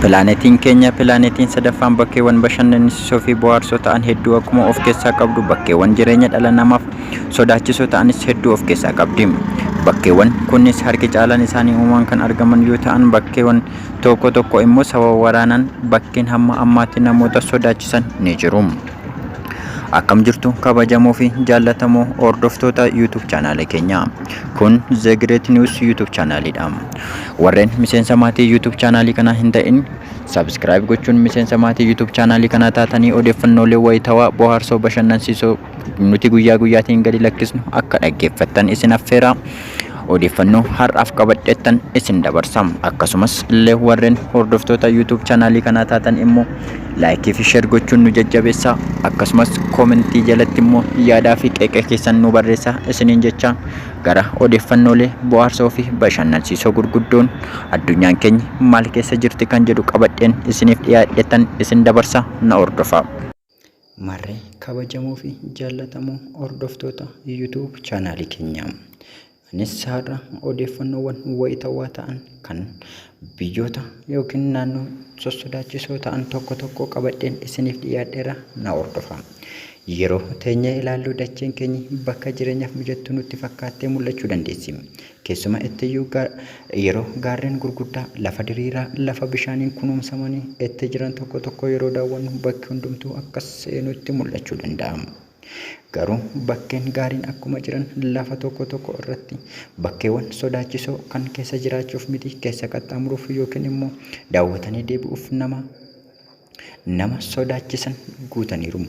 Pilaanetiin keenya pilaanetiin sadaffaan bakkeewwan bashannansiisoo fi bohaarsoo ta'an hedduu akkuma of keessaa qabdu bakkeewwan jireenya dhala namaaf sodaachisoo ta'anis hedduu of keessaa qabdi. Bakkeewwan kunis harki caalaan isaanii uumamaan kan argaman yoo ta'an bakkeewwan tokko tokko immoo sababa waraanaan bakkeen hamma ammaatti namoota sodaachisan ni jiru. Akkam jirtu kabajamoo fi jaallatamoo hordoftoota YouTube chaanaala keenyaa. Kun The Great News YouTube chaanaalidha. Warreen miseensa maatii YouTube chaanaalii kanaa hin ta'in subscribe gochuun miseensa maatii YouTube chaanaalii kanaa taatanii odeeffannoolee wayitawaa bohaarsoo bashannansiisoo nuti guyyaa guyyaatiin gadi lakkisnu akka dhaggeeffattan isin affeera. Odeeffannoo har'aaf qabadhettan isin dabarsa. Akkasumas illee warreen hordoftoota YouTube chaanaalii kanaa taatan immoo laayikii fi sheer gochuun nu jajjabeessaa. Akkasumas koomentii jalatti immoo yaadaa fi qeeqa keessan nu barreessaa isiniin jecha gara odeeffannoolee bohaarsoo fi bashannansiisoo gurguddoon addunyaan keenya maal keessa jirti kan jedhu qabadheen isiniif dhiyaadhettan isin dabarsa na hordofaa. Marree kabajamoo fi jaallatamoo hordoftoota YouTube chaanaalii keenyaa. Anis har'a odeeffannoowwan wayitawaa ta'an kan biyyoota yookiin naannoo sossodaachisoo ta'an tokko tokko qabadheen isiniif dhiyaadheera na hordofaa. Yeroo teenyee ilaallu dacheen keenya bakka jireenyaaf mijattuu nutti fakkaattee mul'achuu dandeessi. Keessuma ittiyyuu yeroo gaarreen gurguddaa, lafa diriiraa, lafa bishaaniin kunuunsamanii itti jiran tokko tokko yeroo daawwannu bakki hundumtuu akka seenutti mul'achuu danda'a. Garuu bakkeen gaariin akkuma jiran lafa tokko tokko irratti bakkeewwan sodaachisoo kan keessa jiraachuuf miti keessa qaxxaamuruuf yookiin immoo daawwatanii deebi'uuf nama nama sodaachisan guutaniiru.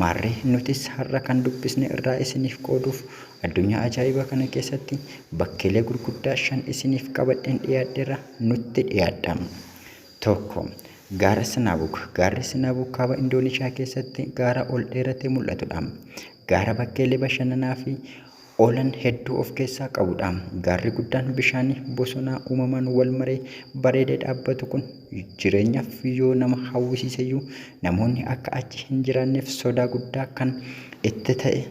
Maarree nutis har'a kan dubbisne irraa isiniif qooduuf addunyaa ajaa'ibaa kana keessatti bakkeelee gurguddaa 5 isiniif qabadheen dhiyaadheera nutti dhiyaadha. 1, Gaara Sinaabuk. Gaarri Sinaabuk kaaba Indoonishiyaa keessatti gaara ol dheeratee mul'atudha. Gaara bakkeelee bashannanaa fi oolan hedduu of keessaa qabudha. Gaarri guddaan bishaanii bosonaa uumamaan wal maree bareedee dhaabbatu kun jireenyaaf yoo nama hawwisiiseyyuu namoonni akka achi hin jiraanneef sodaa guddaa kan itti ta'e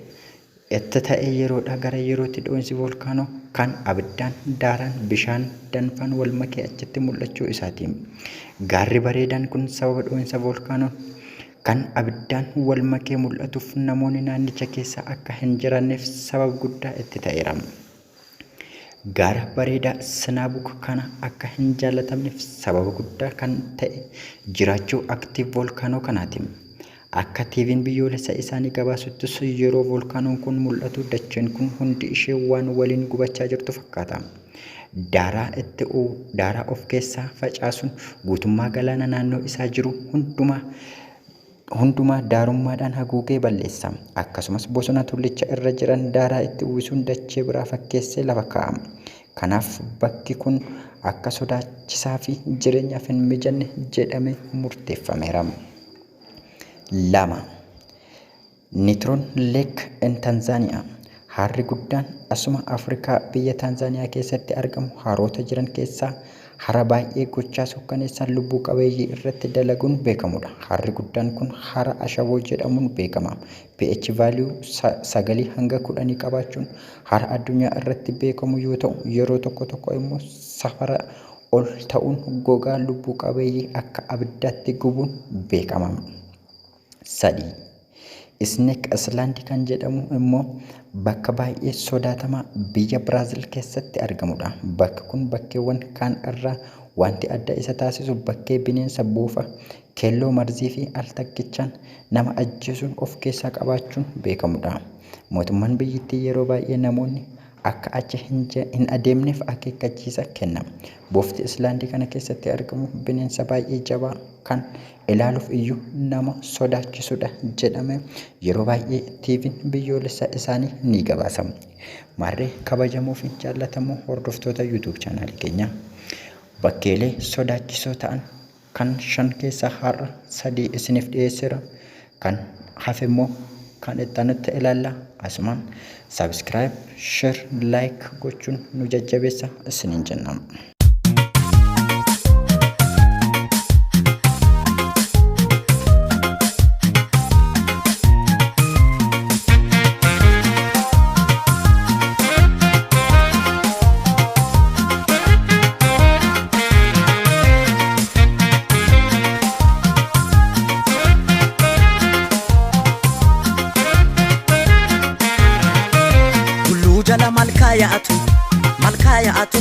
itti ta'e yeroodhaa gara yerootti dho'insi voolkaanoo kan abiddaan, daaraan, bishaan danfaan wal makee achitti mul'achuu isaati. Gaarri bareedaan kun sababa dho'insa voolkaanoon Kan abiddaan wal makee mul'atuuf namoonni naannicha keessa akka hin jiraanneef sabab guddaa itti ta'eera. Gaara bareedaa Sinaabuk kana akka hin jaalatamneef sababa guddaa kan ta'e jiraachuu aktiiv voolkaanoo kanaati. Akka TVn biyyoolessa isaanii gabaasuttis yeroo voolkaanoon kun mul'atu dacheen kun hundi ishee waan waliin gubachaa jirtu fakkaata. Daaraa itti daaraa of keessaa facaasuun guutummaa galaana naannoo isaa jiru hundumaa hundumaa daarummaadhaan haguugee balleessa. Akkasumas bosona tullicha irra jiran daaraa itti uwwisuun dachee biraa fakkeessee lafa kaa'a. Kanaaf bakki kun akka sodaachisaa fi jireenyaaf hin mijanne jedhamee murteeffameera. 2. Nitron Lake in Tanzania. Harri guddaan asuma Afrikaa biyya Taanzaaniyaa keessatti argamu haroota jiran keessaa hara baay'ee gochaa suukkaneessaan lubbuu qabeeyyii irratti dalaguun beekamudha. Harri guddaan kun hara Ashaboo jedhamuun beekama. pH value sagalii hanga kudhanii qabaachuun hara addunyaa irratti beekamu yoo ta'u, yeroo tokko tokko immoo safara ol ta'uun gogaa lubbuu qabeeyyii akka abiddaatti gubuun beekama. 3. Snake Island kan jedhamu immoo bakka baay'ee sodaatamaa biyya Biraazil keessatti argamudha. Bakki kun bakkeewwan kaan irraa wanti adda isa taasisu bakkee bineensa boofa keelloo marzii fi altakkichaan nama ajjeesuun of keessaa qabaachuun beekamudha. Mootummaan biyyittii yeroo baay'ee namoonni akka achi hin adeemneef akeekkachiisa kenna. Bofti Islaandii kana keessatti argamu bineensa baay'ee jabaa kan ilaaluuf iyyuu nama sodaachisudha jedhame yeroo baay'ee TVn biyyoolessaa isaanii ni gabaasa. Maarree kabajamoo fi jaallatamoo hordoftoota YouTube chaanaalii keenyaa bakkeelee sodaachisoo ta'an kan 5 keessaa har'a 3 isiniif dhiyeesseera. Kan hafe immoo kan itti aanutti ilaalla. Asumaan subscribe, share, like gochuun nu jajjabeessa isiniin jenna. Jala malkaa yaa'atu, malkaa yaa'atu.